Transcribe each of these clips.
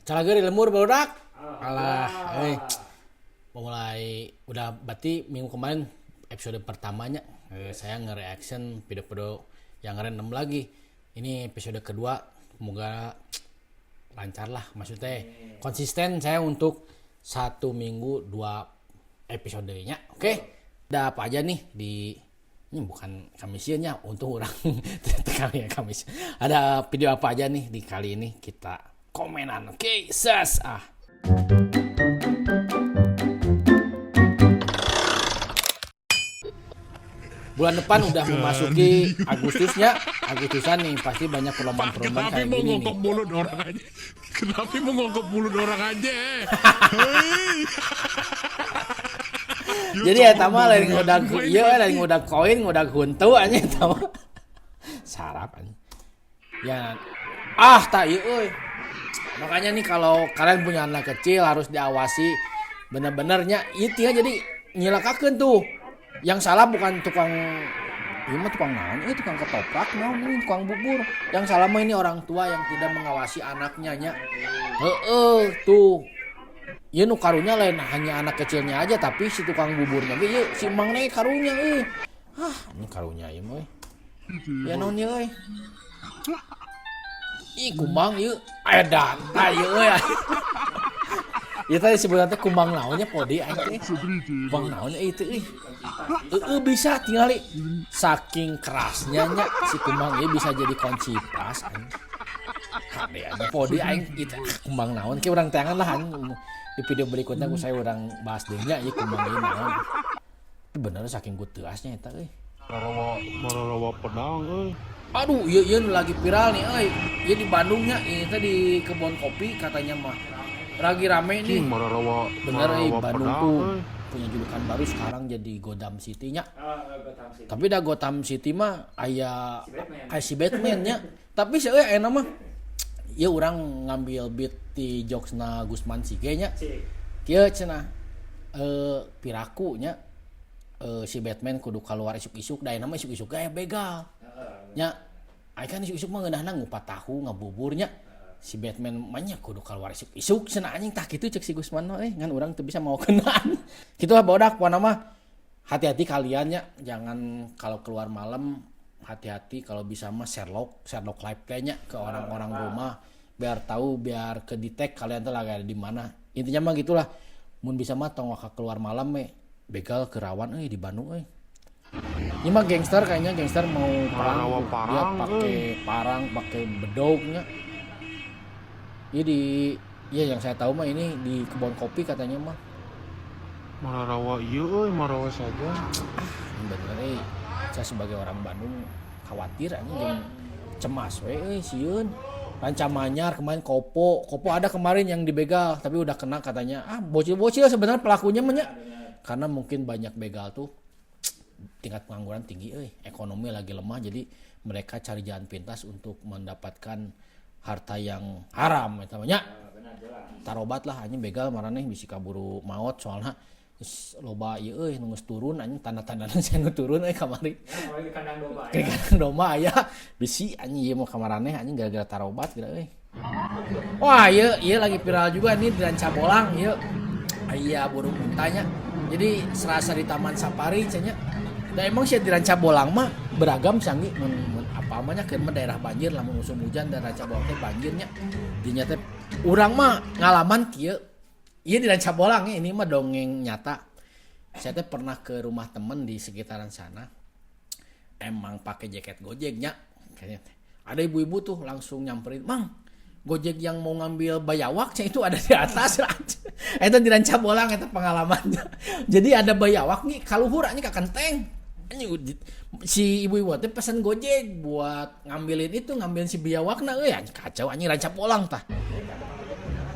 Calageur di lembur barudak. Alah, eh. Mulai udah berarti minggu kemarin episode pertamanya saya nge-reaction video-video yang random lagi. Ini episode kedua, semoga lancar lah, maksudnya konsisten saya untuk satu minggu dua episodenya. Oke, ada apa aja nih di ini? Bukan Kamisnya untuk orang kali ya, Kamis. Ada video apa aja nih di kali ini kita komenan? Oke, ses ah. Bulan depan udah memasuki Agustusnya, Agustusan nih pasti banyak perlombaan-perlombaan Kenapa kayak mau gini nih. ngongkop mulut orang aja? Kenapa mau ngongkop mulut orang aja? Hei. Jadi ya mah lain ngudag ieu, lain ngudag koin, ngudag huntu anjing eta mah. Sarap anjing. Ya ah tak ieu euy. Makanya nih kalau kalian punya anak kecil harus diawasi bener-benernya ieu tinggal jadi nyilakakeun tuh. Yang salah bukan tukang ieu mah, tukang naon ieu, tukang ketoprak naon ini, tukang bubur. Yang salah mah ini orang tua yang tidak mengawasi anaknya nya. Heeh tuh. Ieu nu karunya lain hanya anak kecilnya aja, tapi si tukang buburnya ge ieu si emang nih karunya euy. Ah, ini karunya ieu mah euy. Ya naon ieu euy. Ih, kumbang ieu. Edan, tah ieu euy. Ieu teh disebutna teh kumbang naonnya podi aing teh. Kumbang naon euy teh euy. Heeh, bisa tingali saking kerasnya nya si kumbang ieu bisa jadi kunci pas anjing. Kade anjing podi aing ieu teh kumbang naon ke urang teangan lah anjing. Di video berikutnya ku saya urang bahas deui nya ieu kumbang ieu naon. Tapi bener saking ku teuasnya eta euy. Marawa marawa pedang euy. Aduh, ieu ieu nu lagi viral nih euy. Ieu di Bandungnya, ini teh di kebun kopi katanya mah. Lagi rame nih. Cing marawa Bener euy, marawa Bandung pedang tuh euy. punya julukan baru sekarang jadi Gotham City nya. Ah, Gotham City. Tapi dah Gotham City mah aya Si Batman. aya si Batman nya. Tapi seueur enak mah. Ieu urang ngambil beat di jokesna Gusman Sige nya. Cik. Kieu cenah piraku nya si Batman kudu keluar isuk-isuk, da mah isuk-isuk aya begal. Nya aya kan isuk-isuk mah ngeunahna ngupat tahu ngabuburnya. Si Batman mah nya kudu keluar isuk-isuk cenah anjing, tah kitu cek si Gusman mah euy, ngan urang teu bisa mau kenaan. Kitu lah bodak pokona mah. Hati-hati kalian nya, jangan kalau keluar malam hati-hati, kalau bisa mah Sherlock, Sherlock live kayaknya ke orang-orang rumah biar tahu, biar kedetek kalian tuh lagi ada di mana. Intinya mah gitulah. Mun bisa mah tong waka keluar malam we. Begal kerawan euy di Bandung euy. Ini mah gangster kayaknya, gangster mau perang Marawa tuh. Dia parang, pakai parang, pakai bedognya. Ini di ya yang saya tahu mah ini di kebun kopi katanya mah. Marawa ieu euy, marawa saja. Ini bener euy. Saya sebagai orang Bandung khawatir anjing jeung cemas we euy, sieun. Rancamanyar kemarin Kopo, Kopo ada kemarin yang dibegal tapi udah kena katanya. Ah, bocil-bocil sebenarnya pelakunya mah nya. Karena mungkin banyak begal tuh tingkat pengangguran tinggi euy, ekonomi lagi lemah, jadi mereka cari jalan pintas untuk mendapatkan harta yang haram eta mah nya. Tarobat lah anjing begal maraneh bisi kaburu maot, soalna geus loba ieu euy nu geus turun anjing, tanda-tandana sia nu turun euy kamari. Ya, di kandang domba. Di kandang domba aya bisi anjing ieu mah kamaraneh anjing gara-gara tarobat geura euy. Wah, ieu ieu lagi viral juga nih di Rancabolang ieu. Aya burung untanya. Jadi serasa di Taman Safari cenah. Da emang sih di Rancabolang mah beragam sanggi mun, mun apa mah nya keur mah daerah banjir, lamun musim hujan daerah Rancabolang teh banjirnya. Dinya teh urang mah ngalaman kieu. Ieu di Rancabolang ya, ini mah dongeng nyata. Saya teh pernah ke rumah temen di sekitaran sana. Emang pakai jaket Gojeknya kayaknya teh. Ada ibu-ibu tuh langsung nyamperin, "Mang, Gojek yang mau ngambil bayawak cah itu ada di atas." Eta di Rancabolang eta pengalamannya. Jadi ada bayawak nih kaluhur anjing ka kenteng. Anjing si ibu-ibu teh pesan Gojek buat ngambilin itu, ngambilin si biawakna euy, anjing kacau anjing Rancabolang tah.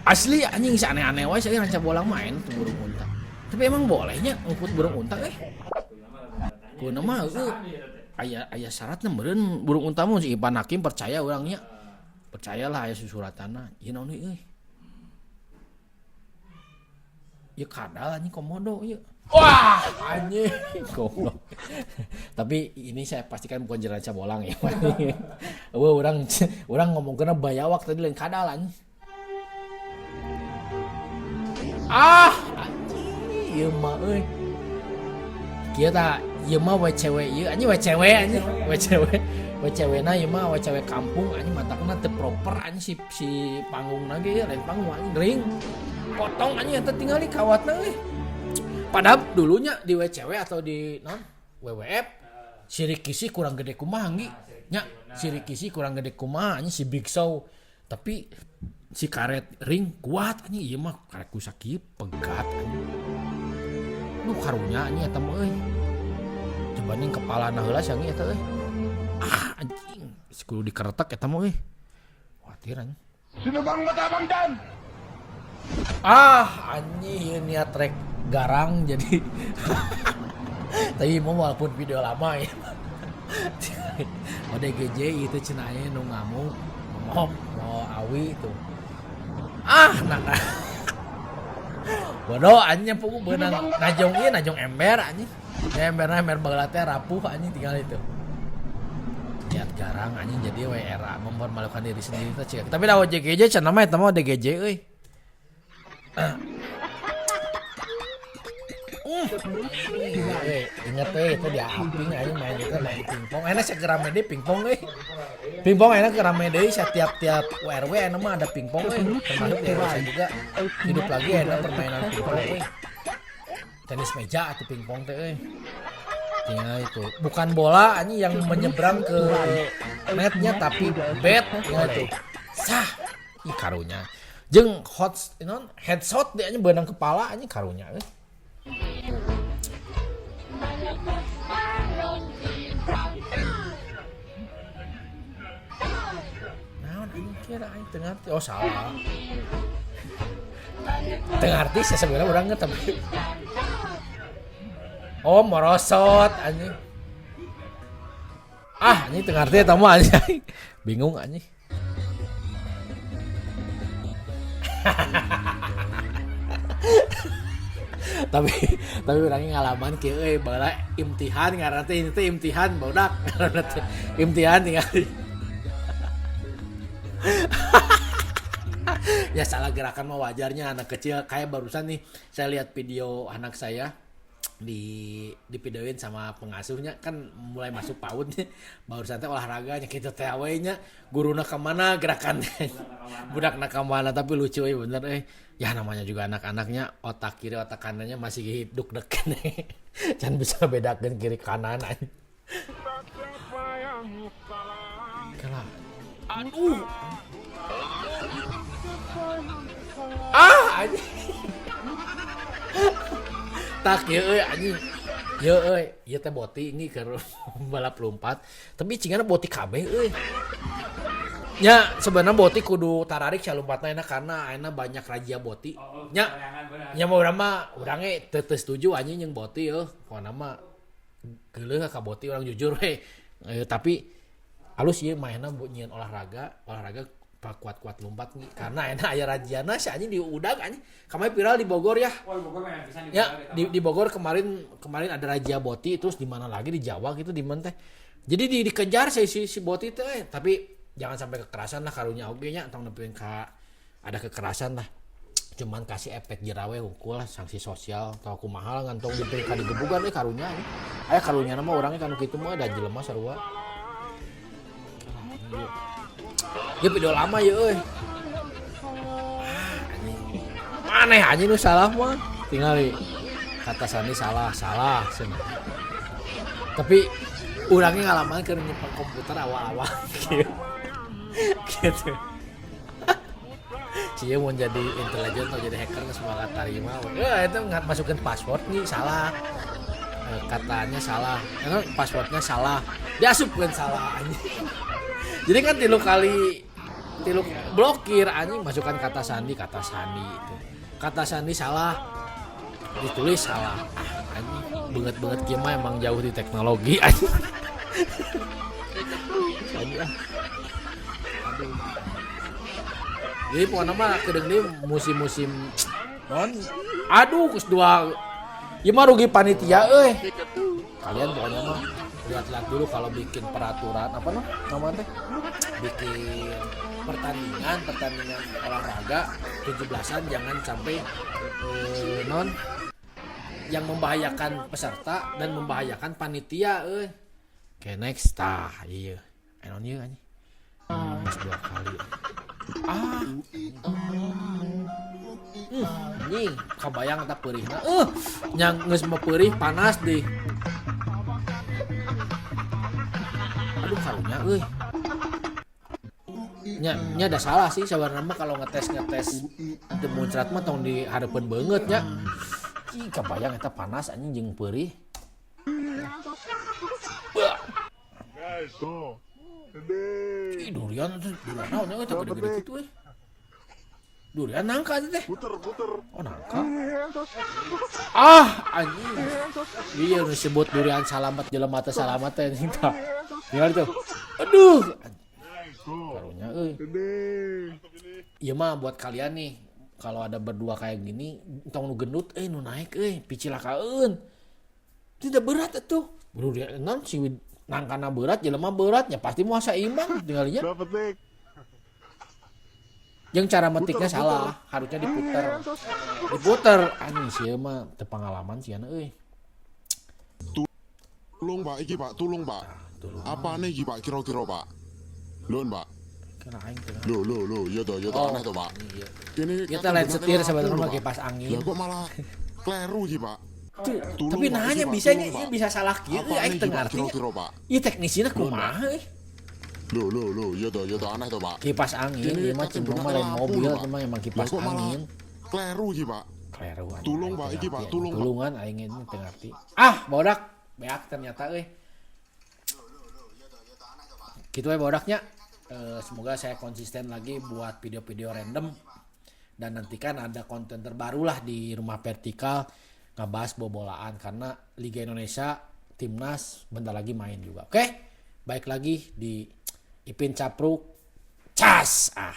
Asli anjing si aneh-aneh wae sih Rancabolang main tuh burung unta. Tapi emang bolehnya ngukut burung unta euy? Kudu mah euy. Aya aya syaratna meureun burung unta mah, si Ipan Hakim percaya urangnya. Percayalah aya susuratanna. Ieu naon euy? Ieu kadal anjing komodo ieu. Wah, anjing goblok. Tapi ini saya pastikan bukan Rancabolang ya. Wah, orang orang ngomong kena bayawak tadi lain kadal anjing. Ah, anjing ieu mah euy. Kieu tah ieu mah WCW ieu anjing WCW anjing WCW. WCW na ieu mah WCW kampung anjing, matakna teu proper anjing si si panggungna ge ieu lain panggung anjing, ring. Potong anjing eta tingali kawatna euy. Padahal dulunya di WCW atau di non WWF si Rikishi kurang gede kumaha ngi nya, si Rikishi kurang gede kumaha anjing, si Big Show, tapi si karet ring kuat anjing. Ieu mah karet ku sakieu pegat anjing. Duh, karunya anjing eta mah euy. Coba ning kepalana heula sia eta euy. Ah, anjing, kudu dikeretek eta mah euy. Khawatir anjing. Sino bang matapang dyan? Ah, anjing ieu niat rek garang jadi. Tapi mau walaupun video lama ya. ODGJ itu cenah aya nu ngamuk mau mau awi itu. Ah, nah, nah. Bodoh anjing pugu beunang najong ieu najong ember anjing. Ya emberna ember baheula teh rapuh anjing, tinggal itu. Niat garang anjing jadi we era mempermalukan diri sendiri teh cik. Tapi da ODGJ cenah mah eta mah ODGJ euy. Inget itu dia aping anjing main itu main pingpong. Enak segera rame deui pingpong euy. Pingpong enak rame deui setiap tiap RW enak mah ada pingpong euy. Termasuk di RW saya juga hidup lagi enak permainan pingpong euy. Tenis meja atau pingpong teh euy. Tinggal itu. Bukan bola anjing yang menyeberang ke netnya tapi bat tinggal itu. Sah. Ih karunya. Jeung hot non headshot dia anjing beunang kepala anjing karunya euy. Naon anjing kira aing teu ngarti. Oh salah. Teu ngarti sih sebenarnya urang ge tapi. Oh morosot anjing. Ah anjing teu ngarti eta mah anjing. Bingung anjing. Tapi urangnya ngalaman kieu euy baheula imtihan ngaranna teh ini teh imtihan barudak ngaranna teh imtihan tinggal. Ya salah gerakan mah wajarnya anak kecil. Kayak barusan nih saya lihat video anak saya di videoin sama pengasuhnya kan mulai masuk PAUD nih. Barusan teh olahraganya gitu teh we nya guruna kemana gerakannya budakna kemana, tapi lucu euy bener euy. Ya namanya juga anak-anaknya otak kiri otak kanannya masih duk-dek nih. Can bisa bedakeun kiri kanan anjing. Kalah. Aduh. Ah anjing. Tak ieu euy anjing. Ieu euy, ieu teh boti ini keur balap lompat. Tapi cingana boti kabeh euy. Nya sebenarnya boti kudu tararik sia lompatna enak karena ayeuna banyak razia boti. Oh, Nya sorangan bener. nya mah urang mah urang ge teu setuju anjing jeung boti euy. Pokona mah geuleuh ka boti urang jujur we. Tapi alus ieu mainna nyieun olahraga, olahraga kuat-kuat lompat nih karena enak aya rajiana si anjing diudag anjing. Kamari viral di Bogor ya. Oh, di Bogor main pisan di Ya, Bogor eta di, mah. di Bogor kemarin kemarin ada razia boti terus di mana lagi di Jawa gitu di mana teh. Jadi dikejar si si, si boti teh, tapi jangan sampai kekerasan lah karunya oge nya tong nepikeun ka ada kekerasan lah. Cuman kasih efek jera we hungkul lah sanksi sosial atau kumaha lah ngantong diberi ka digebugan we karunya anjing. Aya karunya mah urangnya kanu kitu mah da jelema sarua. Ya video lama ya euy. Ah, anjing. Maneh anjing nu salah mah. Tingali kata Sandi salah, salah cenah. Tapi urangnya ngalaman keur nyimpen komputer awal-awal gitu. Gitu. Cie mau jadi intelijen atau jadi hacker geus moal katarima. Ya itu nggak masukin password nih salah. Katanya salah. Passwordnya salah. Diasupkeun salah anjing. Jadi kan tilu kali tilu blokir anjing masukkan kata sandi itu. Kata sandi salah. Ditulis salah. Ah, anjing banget-banget kieu mah emang jauh di teknologi anjing. Anjing ah. Aduh. Jadi pokoknya mah kedeung deui musim-musim non. Aduh, geus dua. Ieu mah rugi panitia euy. Kalian pokoknya mah. Lihat-lihat dulu kalau bikin peraturan apa noh namanya teh, bikin pertandingan pertandingan olahraga 17-an jangan sampai non yang membahayakan peserta dan membahayakan panitia euy. Oke, next, tah iya. Naon ieu, anjing? Geus dua kali. Ah. Anjing, kabayang eta peurihna. Yang geus mah peurih panas deh. Aduh, karunya euy. Nya nya ada salah sih sebenarnya mah kalau ngetes-ngetes teu muncrat mah tong di hareupeun beungeut nya. Ih, kabayang eta panas, anjing, jeung peurih. Bah. Ih, durian tuh, durian naon nya eta gede-gede kitu euy. Durian nangka itu teh. Puter, puter. Oh, nangka. Ah, anjing. Iya, nu disebut durian salamet jelema teh salamet teh, anjing, tah. Tinggal tuh. Aduh. Karunya euy. Ieu mah buat kalian nih, kalau ada berdua kayak gini, tong nu gendut euy nu naik euy, picilakaeun. Tidak berat atuh. Durian non si nangkana berat, jelema berat, ya pasti moal saimbang tinggalinya. Berapa detik? Yang cara metiknya salah, harusnya diputer. Diputer, anjing, sih mah teu pengalaman sih euy. Tulung, Pak, iki, Pak, tulung, Pak. Tulung. Apane iki, Pak, kira-kira, Pak? Lho, Pak. Kena aing teu. Lho, lho, lho, iya toh, iya toh, Oh, aneh toh, Pak. iya. Kene Kita lain setir sebenarnya mah kipas angin. Lah kok malah kleru iki, Pak. Tuh, Tulung, tapi Pak, nanya iki, Pak, bisa tulung, nya Pak. bisa salah kieu euy, Apane aing iki, teu Pak, ngarti. kira-kira, Pak? Ieu teknisina kumaha euy? Lho, lho, lho, iya toh, aneh toh, Pak. Kipas angin, Kene ieu mah kate cuma bener mah lain lampu mobil, lho, Pak. cuma emang Lah kipas kok malah angin. kleru iki, Pak. Kleru, anjing, Tulung, aing Pak, teu iki, ngarti, Pak, anjing. tulung, Pak. Tulungan aing ini teu ngarti. Ah, bodak beak ternyata euy. Gitu we bodaknya. Semoga saya konsisten lagi buat video-video random dan nantikan ada konten terbaru lah di Rumah Vertikal ngebahas bobolaan karena Liga Indonesia Timnas bentar lagi main juga. Oke, baik lagi di Ipin Capruk. Cas ah.